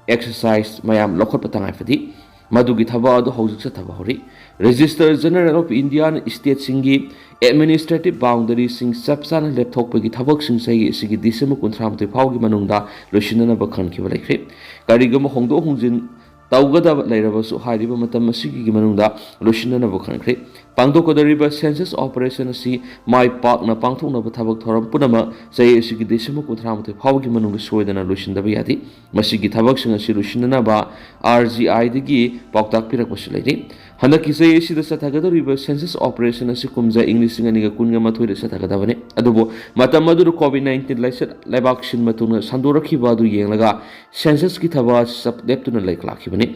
ꯑꯦꯛꯁꯔꯁꯥꯏꯖ ꯃꯌꯥꯝ ꯂꯧꯈꯠꯄ ꯇꯉꯥꯏ ꯐꯗꯦ꯫ ꯃꯗꯨꯒꯤ ꯊꯕꯛ ꯑꯗꯨ ꯍꯧꯖꯤꯛ ꯆꯠꯊꯕ ꯍꯧꯔꯤ꯫ Registrar General of India ꯅ ꯁ꯭ꯇꯦꯠꯁꯤꯡꯒꯤ ꯑꯦꯗꯃꯤꯅꯤꯁꯇ꯭ꯔꯦꯇꯤꯚ ꯕꯥꯎꯟꯗꯔꯤꯁꯤꯡ ꯆꯞ ꯆꯥꯅ ꯂꯦꯞꯊꯣꯛꯄꯒꯤ ꯊꯕꯛꯁꯤꯡ ꯆꯍꯤ ꯑꯁꯤꯒꯤ ꯗꯤꯁꯦꯝꯕꯔ ꯀꯨꯟꯊ꯭ꯔꯥ ꯃꯥꯊꯣꯏ ꯐꯥꯎꯒꯤ ꯃꯅꯨꯡꯗ ꯂꯣꯏꯁꯤꯟꯅꯅꯕ ꯈꯟꯈꯤꯕ ꯂꯩꯈ꯭ꯔꯦ꯫ ꯀꯔꯤꯒꯨꯝꯕ ꯍꯣꯡꯗꯣꯛ ꯍꯣꯡꯖꯤꯟ ꯇꯧꯒꯗꯕ ꯂꯩꯔꯕꯁꯨ ꯍꯥꯏꯔꯤꯕ ꯃꯇꯝ ꯑꯁꯤꯒꯤ ꯃꯅꯨꯡꯗ ꯂꯣꯏꯁꯤꯟꯅꯅꯕ ꯈꯟꯈ꯭ꯔꯦ꯫ ꯄꯥꯡꯊꯣꯛꯀꯗꯧꯔꯤꯕ ꯁꯦꯟꯁꯁ ꯑꯣꯄꯔꯦꯁꯟ ꯑꯁꯤ ꯃꯥꯏ ꯄꯥꯛꯅ ꯄꯥꯡꯊꯣꯛꯅꯕ ꯊꯕꯛ ꯊꯧꯔꯝ ꯄꯨꯝꯅꯃꯛ ꯆꯍꯤ ꯑꯁꯤꯒꯤ ꯗꯤꯁꯦꯝꯕꯔ ꯀꯨꯟꯊ꯭ꯔꯥ ꯃꯥꯊꯣꯏ ꯐꯥꯎꯕꯒꯤ ꯃꯅꯨꯡꯗ ꯁꯣꯏꯗꯅ ꯂꯣꯏꯁꯤꯟꯗꯕ ꯌꯥꯗꯦ꯫ ꯃꯁꯤꯒꯤ ꯊꯕꯛꯁꯤꯡ ꯑꯁꯤ ꯂꯣꯏꯁꯤꯟꯅꯅꯕ R G I ꯗꯒꯤ ꯄꯥꯎꯇꯥꯛ ꯄꯤꯔꯛꯄꯁꯨ ꯂꯩꯔꯤ꯫ ꯍꯟꯗꯛꯀꯤ ꯆꯍꯤ ꯑꯁꯤꯗ ꯆꯠꯊꯒꯗꯧꯔꯤꯕ census operation ꯑꯁꯤ ꯀꯨꯝꯖꯥ ꯏꯪ ꯂꯤꯁꯤꯡ ꯑꯅꯤꯒ ꯀꯨꯟꯒ ꯃꯥꯊꯣꯏꯗ ꯆꯠꯊꯒꯗꯕꯅꯤ꯫ ꯑꯗꯨꯕꯨ ꯃꯇꯝ ꯑꯗꯨꯗ COVID nineteen ꯂꯥꯏꯆꯠ ꯂꯩꯕꯥꯛ ꯁꯤꯟꯕ ꯊꯨꯡꯅ ꯁꯟꯗꯣꯔꯛꯈꯤꯕ ꯑꯗꯨ ꯌꯦꯡꯂꯒ censusꯀꯤ ꯊꯕꯛ ꯑꯁꯤ ꯆꯞ ꯂꯦꯞꯇꯨꯅ ꯂꯩꯈꯠꯂꯛꯈꯤꯕꯅꯤ꯫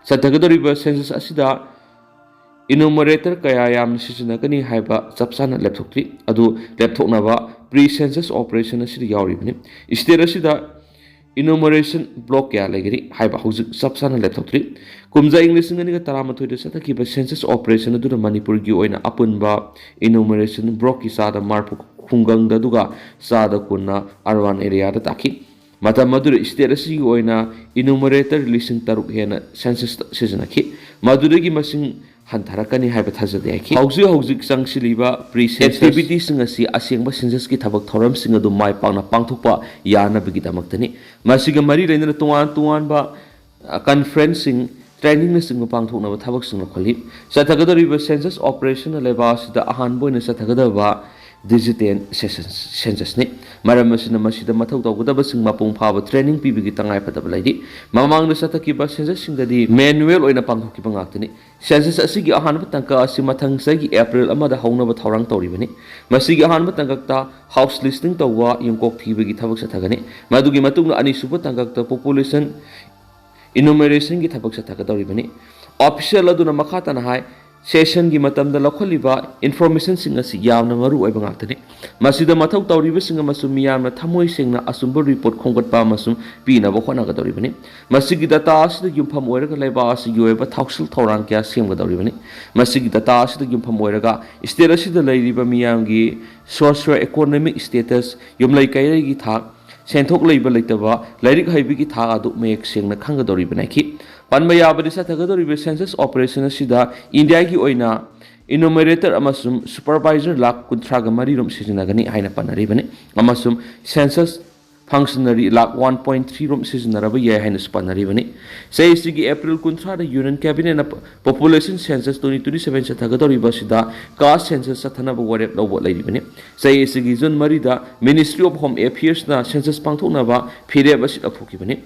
ꯆꯠꯊꯒꯗꯧꯔꯤꯕ census ꯑꯁꯤꯗ enumerator ꯀꯌꯥ ꯌꯥꯝꯅ ꯁꯤꯖꯤꯟꯅꯒꯅꯤ ꯍꯥꯏꯕ ꯆꯞ ꯆꯥꯅ ꯂꯦꯞꯊꯣꯛꯇ꯭ꯔꯤ꯫ ꯑꯗꯨ ꯂꯦꯞꯊꯣꯛꯅꯕ pre census operation ꯑꯁꯤꯗ ꯌꯥꯎꯔꯤꯕꯅꯤ꯫ State ꯑꯁꯤꯗ enumeration block ꯀꯌꯥ ꯂꯩꯒꯅꯤ ꯍꯥꯏꯕ ꯍꯧꯖꯤꯛ ꯆꯞ ꯆꯥꯅ ꯂꯦꯞꯊꯣꯛꯇ꯭ꯔꯤ꯫ ꯀꯨꯝꯖꯥ ꯏꯪ ꯂꯤꯁꯤꯡ ꯑꯅꯤꯒ ꯇꯔꯥꯃꯥꯊꯣꯏꯗ ꯆꯠꯊꯈꯤꯕ census operation ꯑꯗꯨꯅ ꯃꯅꯤꯄꯨꯔꯒꯤ ꯑꯣꯏꯅ ꯑꯄꯨꯟꯕ enumeration blockꯀꯤ ꯆꯥꯗ ꯃꯔꯤꯐꯨ ꯈꯨꯡꯒꯪꯗ, ꯑꯗꯨꯒ ꯆꯥꯗ ꯀꯨꯟꯅ urban areaꯗ ꯇꯥꯈꯤ꯫ ꯃꯇꯝ ꯑꯗꯨꯗ state ꯑꯁꯤꯒꯤ ꯑꯣꯏꯅ enumerator ꯂꯤꯁꯤꯡ ꯇꯔꯨꯛ ꯍꯦꯟꯅ censusꯇ ꯁꯤꯖꯤꯟꯅꯈꯤ꯫ ꯃꯗꯨꯗꯒꯤ ꯃꯁꯤꯡ ꯍꯟꯊꯔꯛꯀꯅꯤ ꯍꯥꯏꯕ ꯊꯥꯖꯗꯦ ꯍꯥꯏꯈꯤ꯫ ꯍꯧꯖꯤꯛ ꯍꯧꯖꯤꯛ ꯆꯪꯁꯤꯜꯂꯤꯕ pre census activityꯁꯤꯡ ꯑꯁꯤ ꯑꯁꯦꯡꯕ censusꯀꯤ ꯊꯕꯛ ꯊꯧꯔꯝꯁꯤꯡ ꯑꯗꯨ ꯃꯥꯏ ꯄꯥꯛꯅ ꯄꯥꯡꯊꯣꯛꯄ ꯌꯥꯅꯕꯒꯤꯗꯃꯛꯇꯅꯤ꯫ ꯃꯁꯤꯒ ꯃꯔꯤ ꯂꯩꯅꯅ ꯇꯣꯉꯥꯟ ꯇꯣꯉꯥꯟꯕ, ꯑ, conferenceꯁꯤꯡ, trainingꯅꯆꯤꯡꯕ ꯄꯥꯡꯊꯣꯛꯅꯕ ꯊꯕꯛꯁꯤꯡ ꯂꯧꯈꯠꯂꯤ꯫ ꯆꯠꯊꯒꯗꯧꯔꯤꯕ census operationꯅ ꯂꯩꯕꯥꯛ ꯑꯁꯤꯗ ꯑꯍꯥꯟꯕ ꯑꯣꯏꯅ ꯆꯠꯊꯒꯗꯕ digital census, censusꯅꯤ꯫ ꯃꯔꯝ ꯑꯁꯤꯅ ꯃꯁꯤꯗ ꯃꯊꯧ ꯇꯧꯒꯗꯕꯁꯤꯡ ꯃꯄꯨꯡ ꯐꯥꯕ training ꯄꯤꯕꯒꯤ ꯇꯉꯥꯏꯐꯗꯕ ꯂꯩꯔꯤ꯫ ꯃꯃꯥꯡꯗ ꯆꯠꯊꯈꯤꯕ censusꯁꯤꯡꯗꯗꯤ manual ꯑꯣꯏꯅ ꯄꯥꯡꯊꯣꯛꯈꯤꯕ ꯉꯥꯛꯇꯅꯤ꯫ Census ꯑꯁꯤꯒꯤ ꯑꯍꯥꯟꯕ ꯇꯥꯡꯀꯛ ꯑꯁꯤ ꯃꯊꯪ ꯆꯍꯤꯒꯤ April ꯑꯃꯗ ꯍꯧꯅꯕ ꯊꯧꯔꯥꯡ ꯇꯧꯔꯤꯕꯅꯤ꯫ ꯃꯁꯤꯒꯤ ꯑꯍꯥꯟꯕ ꯇꯥꯡꯀꯛꯇ house listing ꯇꯧꯕ, ꯌꯨꯝꯀꯣꯛ ꯊꯤꯕꯒꯤ ꯊꯕꯛ ꯆꯠꯊꯒꯅꯤ꯫ ꯃꯗꯨꯒꯤ ꯃꯇꯨꯡꯗ ꯑꯅꯤꯁꯨꯕ ꯇꯥꯡꯀꯛꯇ population enumerationꯒꯤ ꯊꯕꯛ ꯆꯠꯊꯒꯗꯧꯔꯤꯕꯅꯤ꯫ Official ꯑꯗꯨꯅ ꯃꯈꯥ ꯇꯥꯅ ꯍꯥꯏ, sessionꯒꯤ ꯃꯇꯝꯗ ꯂꯧꯈꯠꯂꯤꯕ informationꯁꯤꯡ ꯑꯁꯤ ꯌꯥꯝꯅ ꯃꯔꯨ ꯑꯣꯏꯕ ꯉꯥꯛꯇꯅꯤ꯫ ꯃꯁꯤꯗ ꯃꯊꯧ ꯇꯧꯔꯤꯕꯁꯤꯡ ꯑꯃꯁꯨꯡ ꯃꯤꯌꯥꯝꯅ ꯊꯃꯣꯏ ꯁꯦꯡꯅ ꯑꯆꯨꯝꯕ report ꯈꯣꯝꯒꯠꯄ ꯑꯃꯁꯨꯡ ꯄꯤꯅꯕ ꯍꯣꯠꯅꯒꯗꯧꯔꯤꯕꯅꯤ꯫ ꯃꯁꯤꯒꯤ data ꯑꯁꯤꯗ ꯌꯨꯝꯐꯝ ꯑꯣꯏꯔꯒ ꯂꯩꯕꯥꯛ ꯑꯁꯤꯒꯤ ꯑꯣꯏꯕ ꯊꯧꯁꯤꯜ ꯊꯧꯔꯥꯡ ꯀꯌꯥ ꯁꯦꯝꯒꯗꯧꯔꯤꯕꯅꯤ꯫ ꯃꯁꯤꯒꯤ data ꯑꯁꯤꯗ ꯌꯨꯝꯐꯝ ꯑꯣꯏꯔꯒ state ꯑꯁꯤꯗ ꯂꯩꯔꯤꯕ ꯃꯤꯌꯥꯝꯒꯤ socio economic status, ꯌꯨꯝꯂꯩ ꯀꯩꯔꯩꯒꯤ ꯊꯥꯛ, ꯁꯦꯟꯊꯣꯛ ꯂꯩꯕ ꯂꯩꯇꯕ, ꯂꯥꯏꯔꯤꯛ ꯍꯩꯕꯒꯤ ꯊꯥꯛ ꯑꯗꯨ ꯃꯌꯦꯛ ꯁꯦꯡꯅ ꯈꯪꯒꯗꯧꯔꯤꯕꯅꯤ ꯍꯥꯏꯈꯤ꯫ ꯄꯟꯕ ꯌꯥꯕꯗꯤ, ꯆꯠꯊꯒꯗꯧꯔꯤꯕ census operation ꯑꯁꯤꯗ ꯏꯟꯗꯤꯌꯥꯒꯤ ꯑꯣꯏꯅ enumerator ꯑꯃꯁꯨꯡ supervisor ꯂꯥꯈ ꯀꯨꯟꯊ꯭ꯔꯥꯒ ꯃꯔꯤ ꯔꯣꯝ ꯁꯤꯖꯤꯟꯅꯒꯅꯤ ꯍꯥꯏꯅ ꯄꯟꯅꯔꯤꯕꯅꯤ, ꯑꯃꯁꯨꯡ census functionary lakh one point three ꯔꯣꯝ ꯁꯤꯖꯤꯟꯅꯔꯕ ꯌꯥꯏ ꯍꯥꯏꯅꯁꯨ ꯄꯟꯅꯔꯤꯕꯅꯤ꯫ ꯆꯍꯤꯁꯤꯒꯤ April ꯀꯨꯟꯊ꯭ꯔꯥꯗ Union Cabinetꯅ population census twenty twenty seven ꯆꯠꯊꯒꯗꯧꯔꯤꯕ ꯑꯁꯤꯗ caste census ꯆꯠꯊꯅꯕ ꯋꯥꯔꯦꯞ ꯂꯧꯕ ꯂꯩꯔꯤꯕꯅꯤ꯫ ꯆꯍꯤ ꯑꯁꯤꯒꯤ June ꯃꯔꯤꯗ Ministry of Home Affairsꯅ census ꯄꯥꯡꯊꯣꯛꯅꯕ ꯐꯤꯔꯦꯞ ꯑꯁꯤ ꯂꯧꯊꯣꯛꯈꯤꯕꯅꯤ꯫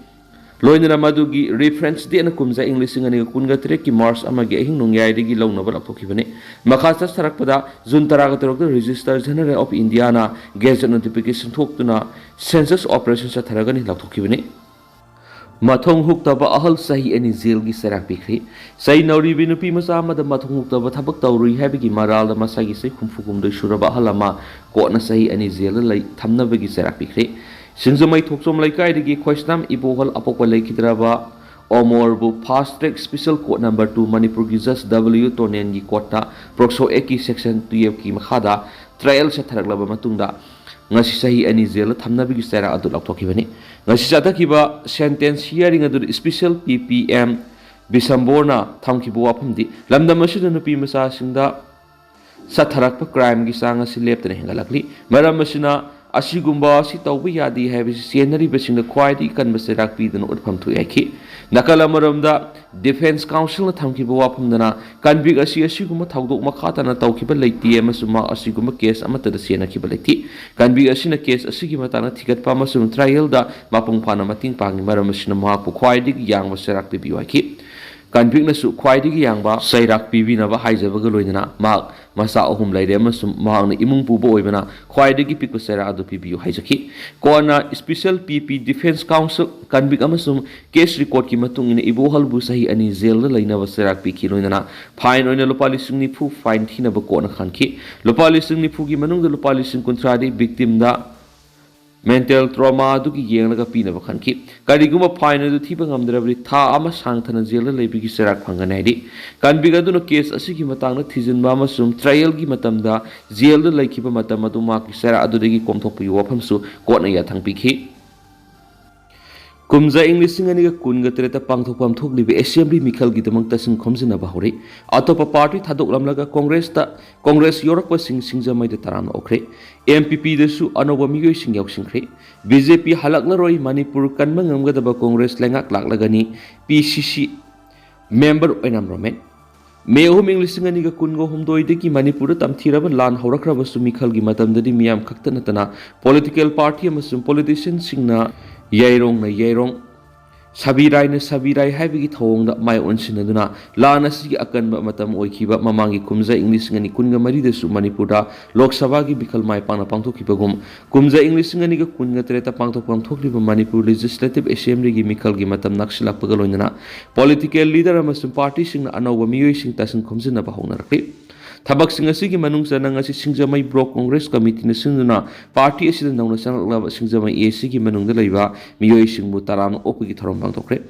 ꯂꯣꯏꯅꯅ ꯃꯗꯨꯒꯤ reference dateꯅ ꯀꯨꯝꯖꯥ ꯏꯪ ꯂꯤꯁꯤꯡ ꯑꯅꯤꯒ ꯀꯨꯟꯒ ꯇꯔꯦꯠꯀꯤ March ꯑꯃꯒꯤ ꯑꯍꯤꯡ ꯅꯣꯡꯌꯥꯏꯗꯒꯤ ꯂꯧꯅꯕ ꯂꯥꯎꯊꯣꯛꯈꯤꯕꯅꯤ꯫ ꯃꯈꯥ ꯆꯠꯊꯔꯛꯄꯗ June ꯇꯔꯥꯒ ꯇꯔꯨꯛꯇ Registrar General of Indiaꯅ gazette notification ꯊꯣꯛꯇꯨꯅ census operation ꯆꯠꯊꯔꯒꯅꯤ ꯂꯥꯎꯊꯣꯛꯈꯤꯕꯅꯤ꯫ ꯃꯊꯣꯡ ꯍꯨꯛꯇꯕ ꯑꯍꯜ ꯆꯍꯤ ꯑꯅꯤ jailꯒꯤ ꯆꯩꯔꯥꯛ ꯄꯤꯈ꯭ꯔꯦ꯫ ꯆꯩ ꯅꯧꯔꯤꯕꯤ ꯅꯨꯄꯤ ꯃꯆꯥ ꯑꯃꯗ ꯃꯊꯣꯡ ꯍꯨꯛꯇꯕ ꯊꯕꯛ ꯇꯧꯔꯨꯏ ꯍꯥꯏꯕꯒꯤ ꯃꯔꯥꯜꯗ ꯃꯁꯥꯒꯤ ꯆꯍꯤ ꯍꯨꯝꯐꯨ ꯍꯨꯝꯗꯣꯏ ꯁꯨꯔꯕ ꯑꯍꯜ ꯑꯃ courtꯅ ꯆꯍꯤ ꯑꯅꯤ jailꯗ ꯂꯩ ꯊꯝꯅꯕꯒꯤ ꯆꯩꯔꯥꯛ ꯄꯤꯈ꯭ꯔꯦ꯫ ꯁꯤꯡꯖꯃꯩ ꯊꯣꯛꯆꯣꯝ ꯂꯩꯀꯥꯏꯗꯒꯤ ꯈꯣꯏꯁꯅꯥꯝ ꯏꯕꯣꯍꯜ ꯑꯄꯣꯛꯄ ꯂꯩꯈꯤꯗ꯭ꯔꯕ ꯑꯣꯃꯣꯔꯕꯨ fast track special court number two ꯃꯅꯤꯄꯨꯔꯒꯤ Judge W ꯇꯣꯅꯦꯟꯒꯤ courtꯇ POCSO Actꯀꯤ section twelveꯀꯤ ꯃꯈꯥꯗ trial ꯆꯠꯊꯔꯛꯂꯕ ꯃꯇꯨꯡꯗ ꯉꯁꯤ ꯆꯍꯤ ꯑꯅꯤ jailꯗ ꯊꯝꯅꯕꯒꯤ ꯆꯩꯔꯥꯛ ꯑꯗꯨ ꯂꯥꯎꯊꯣꯛꯈꯤꯕꯅꯤ꯫ ꯉꯁꯤ ꯆꯠꯊꯈꯤꯕ sentence hearing ꯑꯗꯨꯗ special P P M ꯕꯤꯁꯝꯕꯣꯔꯅ ꯊꯝꯈꯤꯕ ꯋꯥꯐꯝꯗꯤ, ꯂꯝꯗꯝ ꯑꯁꯤꯗ ꯅꯨꯄꯤ ꯃꯆꯥꯁꯤꯡꯗ ꯆꯠꯊꯔꯛꯄ crimeꯒꯤ ꯆꯥꯡ ꯑꯁꯤ ꯂꯦꯞꯇꯅ ꯍꯦꯟꯒꯠꯂꯛꯂꯤ꯫ ꯃꯔꯝ ꯑꯁꯤꯅ ꯑꯁꯤꯒꯨꯝꯕ ꯑꯁꯤ ꯇꯧꯕ ꯌꯥꯗꯦ ꯍꯥꯏꯕꯁꯤ ꯆꯦꯟꯅꯔꯤꯕꯁꯤꯡꯗ ꯈ꯭ꯋꯥꯏꯗꯒꯤ ꯀꯟꯕ ꯆꯩꯔꯥꯛ ꯄꯤꯗꯨꯅ ꯎꯠꯐꯝ ꯊꯣꯛꯏ ꯍꯥꯏꯈꯤ꯫ ꯅꯥꯀꯜ ꯑꯃꯔꯣꯝꯗ, Defence Counselꯅ ꯊꯝꯈꯤꯕ ꯋꯥꯐꯝꯗꯅ, convict ꯑꯁꯤ ꯑꯁꯤꯒꯨꯝꯕ ꯊꯧꯗꯣꯛ ꯃꯈꯥ ꯇꯥꯅ ꯇꯧꯈꯤꯕ ꯂꯩꯇꯦ ꯑꯃꯁꯨꯡ ꯃꯍꯥꯛ ꯑꯁꯤꯒꯨꯝꯕ case ꯑꯃꯠꯇꯗ ꯆꯦꯟꯅꯈꯤꯕ ꯂꯩꯇꯦ꯫ Convict ꯑꯁꯤꯅ case ꯑꯁꯤꯒꯤ ꯃꯇꯥꯡꯗ ꯊꯤꯒꯠꯄ ꯑꯃꯁꯨꯡ trialꯗ ꯃꯄꯨꯡ ꯐꯥꯅ ꯃꯇꯦꯡ ꯄꯥꯡꯏ, ꯃꯔꯝ ꯑꯁꯤꯅ ꯃꯍꯥꯛꯄꯨ ꯈ꯭ꯋꯥꯏꯗꯒꯤ ꯌꯥꯡꯕ ꯆꯩꯔꯥꯛ ꯄꯤꯕꯤꯌꯨ ꯍꯥꯏꯈꯤ꯫ Convictꯅꯁꯨ ꯈ꯭ꯋꯥꯏꯗꯒꯤ ꯌꯥꯡꯕ ꯆꯩꯔꯥꯛ ꯄꯤꯕꯤꯅꯕ ꯍꯥꯏꯖꯕꯒ ꯂꯣꯏꯅꯅ ꯃꯍꯥꯛ ꯃꯆꯥ ꯑꯍꯨꯝ ꯂꯩꯔꯦ ꯑꯃꯁꯨꯡ ꯃꯍꯥꯛꯅ ꯏꯃꯨꯡ ꯄꯨꯕ ꯑꯣꯏꯕꯅ ꯈ꯭ꯋꯥꯏꯗꯒꯤ ꯄꯤꯛꯄ ꯆꯩꯔꯥꯛ ꯑꯗꯨ ꯄꯤꯕꯤꯌꯨ ꯍꯥꯏꯖꯈꯤ꯫ ꯀꯣꯟꯅ Special P P Defence Counsel convict ꯑꯃꯁꯨꯡ case recordꯀꯤ ꯃꯇꯨꯡ ꯏꯟꯅ ꯏꯕꯣꯍꯜꯕꯨ ꯆꯍꯤ ꯑꯅꯤ jailꯗ ꯂꯩꯅꯕ ꯆꯩꯔꯥꯛ ꯄꯤꯈꯤ, ꯂꯣꯏꯅꯅ fine ꯑꯣꯏꯅ ꯂꯨꯄꯥ ꯂꯤꯁꯤꯡ ꯅꯤꯐꯨ fine ꯊꯤꯅꯕ ꯀꯣꯟꯅ ꯈꯟꯈꯤ꯫ ꯂꯨꯄꯥ ꯂꯤꯁꯤꯡ ꯅꯤꯐꯨꯒꯤ ꯃꯅꯨꯡꯗ ꯂꯨꯄꯥ ꯂꯤꯁꯤꯡ ꯀꯨꯟꯊ꯭ꯔꯥꯗꯤ victimꯗ mental trauma ꯑꯗꯨꯒꯤ ꯌꯦꯡꯂꯒ ꯄꯤꯅꯕ ꯈꯟꯈꯤ꯫ ꯀꯔꯤꯒꯨꯝꯕ fine ꯑꯗꯨ ꯊꯤꯕ ꯉꯝꯗ꯭ꯔꯕꯗꯤ ꯊꯥ ꯑꯃ ꯁꯥꯡꯊꯅ jailꯗ ꯂꯩꯕꯒꯤ ꯆꯩꯔꯥꯛ ꯐꯪꯒꯅꯤ ꯍꯥꯏꯔꯤ꯫ Convict ꯑꯗꯨꯅ case ꯑꯁꯤꯒꯤ ꯃꯇꯥꯡꯗ ꯊꯤꯖꯤꯟꯕ ꯑꯃꯁꯨꯡ trialꯒꯤ ꯃꯇꯝꯗ jailꯗ ꯂꯩꯈꯤꯕ ꯃꯇꯝ ꯑꯗꯨ ꯃꯍꯥꯛꯀꯤ ꯆꯩꯔꯥꯛ ꯑꯗꯨꯗꯒꯤ ꯀꯣꯝꯊꯣꯛꯄꯒꯤ ꯋꯥꯐꯝꯁꯨ ꯀꯣꯔꯠꯅ ꯌꯥꯊꯪ ꯄꯤꯈꯤ꯫ ꯀꯨꯝꯖꯥ ꯏꯪ ꯂꯤꯁꯤꯡ ꯑꯅꯤꯒ ꯀꯨꯟꯒ ꯇꯔꯦꯠꯇ ꯄꯥꯡꯊꯣꯛꯐꯝ ꯊꯣꯛꯂꯤꯕ assembly ꯃꯤꯈꯜꯒꯤꯗꯃꯛꯇ ꯁꯤꯟ ꯈꯣꯝꯖꯤꯟꯅꯕ ꯍꯧꯔꯦ꯫ ꯑꯇꯣꯞꯄ party ꯊꯥꯗꯣꯛꯂꯝꯂꯒ Congressꯇ, Congress ꯌꯧꯔꯛꯄꯁꯤꯡ ꯁꯤꯡꯖꯃꯩꯗ ꯇꯔꯥꯝꯅ ꯑꯣꯛꯈ꯭ꯔꯦ꯫ NPPꯗꯁꯨ ꯑꯅꯧꯕ ꯃꯤꯑꯣꯏꯁꯤꯡ ꯌꯥꯎꯁꯤꯟꯈ꯭ꯔꯦ꯫ BJP ꯍꯜꯂꯛꯂꯔꯣꯏ, ꯃꯅꯤꯄꯨꯔ ꯀꯟꯕ ꯉꯝꯒꯗꯕ Congress ꯂꯩꯉꯥꯛ ꯂꯥꯛꯂꯒꯅꯤ, PCC member ꯑꯣꯏꯅꯥꯝ ꯔꯣꯃꯦꯟ꯫ May ꯑꯍꯨꯝ ꯏꯪ ꯂꯤꯁꯤꯡ ꯑꯅꯤꯒ ꯀꯨꯟꯒ ꯍꯨꯝꯗꯣꯏꯗꯒꯤ ꯃꯅꯤꯄꯨꯔꯗ ꯇꯝꯊꯤꯔꯕ ꯂꯥꯟ ꯍꯧꯔꯛꯈ꯭ꯔꯕꯁꯨ ꯃꯤꯈꯜꯒꯤ ꯃꯇꯝꯗꯗꯤ ꯃꯤꯌꯥꯝ ꯈꯛꯇ ꯅꯠꯇꯅ political party ꯑꯃꯁꯨꯡ politicianꯁꯤꯡꯅ ꯌꯥꯏꯔꯣꯡꯅ ꯌꯥꯏꯔꯣꯡ ꯁꯕꯤꯔꯥꯏꯅ ꯁꯕꯤꯔꯥꯏ ꯍꯥꯏꯕꯒꯤ ꯊꯧꯑꯣꯡꯗ ꯃꯥꯏ ꯑꯣꯟꯁꯤꯟꯅꯗꯨꯅ ꯂꯥꯟ ꯑꯁꯤꯒꯤ ꯑꯀꯟꯕ ꯃꯇꯝ ꯑꯣꯏꯈꯤꯕ ꯃꯃꯥꯡꯒꯤ ꯀꯨꯝꯖꯥ ꯏꯪ ꯂꯤꯁꯤꯡ ꯑꯅꯤ ꯀꯨꯟꯒ ꯃꯔꯤꯗꯁꯨ ꯃꯅꯤꯄꯨꯔꯗ ꯂꯣꯛ ꯁꯚꯥꯒꯤ ꯃꯤꯈꯜ ꯃꯥꯏ ꯄꯥꯛꯅ ꯄꯥꯡꯊꯣꯛꯈꯤꯕꯒꯨꯝ, ꯀꯨꯝꯖꯥ ꯏꯪ ꯂꯤꯁꯤꯡ ꯑꯅꯤꯒ ꯀꯨꯟꯒ ꯇꯔꯦꯠꯇ ꯄꯥꯡꯊꯣꯛꯐꯝ ꯊꯣꯛꯂꯤꯕ ꯃꯅꯤꯄꯨꯔ ꯂꯦꯖꯤꯁꯂꯦꯇꯤꯚ ꯑꯦꯁꯦꯝꯕ꯭ꯂꯤꯒꯤ ꯃꯤꯈꯜꯒꯤ ꯃꯇꯝ ꯅꯛꯁꯤꯜꯂꯛꯄꯒ ꯂꯣꯏꯅꯅ ꯄꯣꯂꯤꯇꯤꯀꯦꯜ ꯂꯤꯗꯔ ꯑꯃꯁꯨꯡ ꯄꯥꯔꯇꯤꯁꯤꯡꯅ ꯑꯅꯧꯕ ꯃꯤꯑꯣꯏꯁꯤꯡ ꯇꯥꯁꯤꯟ ꯈꯣꯝꯖꯤꯟꯅꯕ ꯍꯧꯅꯔꯛꯂꯤ꯫ ꯊꯕꯛꯁꯤꯡ ꯑꯁꯤꯒꯤ ꯃꯅꯨꯡ ꯆꯟꯅ ꯉꯁꯤ ꯁꯤꯡꯖꯃꯩ ꯕ꯭ꯂꯣꯛ ꯀꯣꯡꯒ꯭ꯔꯦꯁ ꯀꯃꯤꯇꯤꯅ ꯁꯤꯟꯗꯨꯅ ꯄꯥꯔꯇꯤ ꯑꯁꯤꯗ ꯅꯧꯅ ꯆꯪꯂꯛꯂꯕ ꯁꯤꯡꯖꯃꯩ ꯑꯦ ꯁꯤꯒꯤ ꯃꯅꯨꯡꯗ ꯂꯩꯕ ꯃꯤꯑꯣꯏꯁꯤꯡꯕꯨ ꯇꯔꯥꯝꯅ ꯑꯣꯛꯄꯒꯤ ꯊꯧꯔꯝ ꯄꯥꯡꯊꯣꯛꯈ꯭ꯔꯦ꯫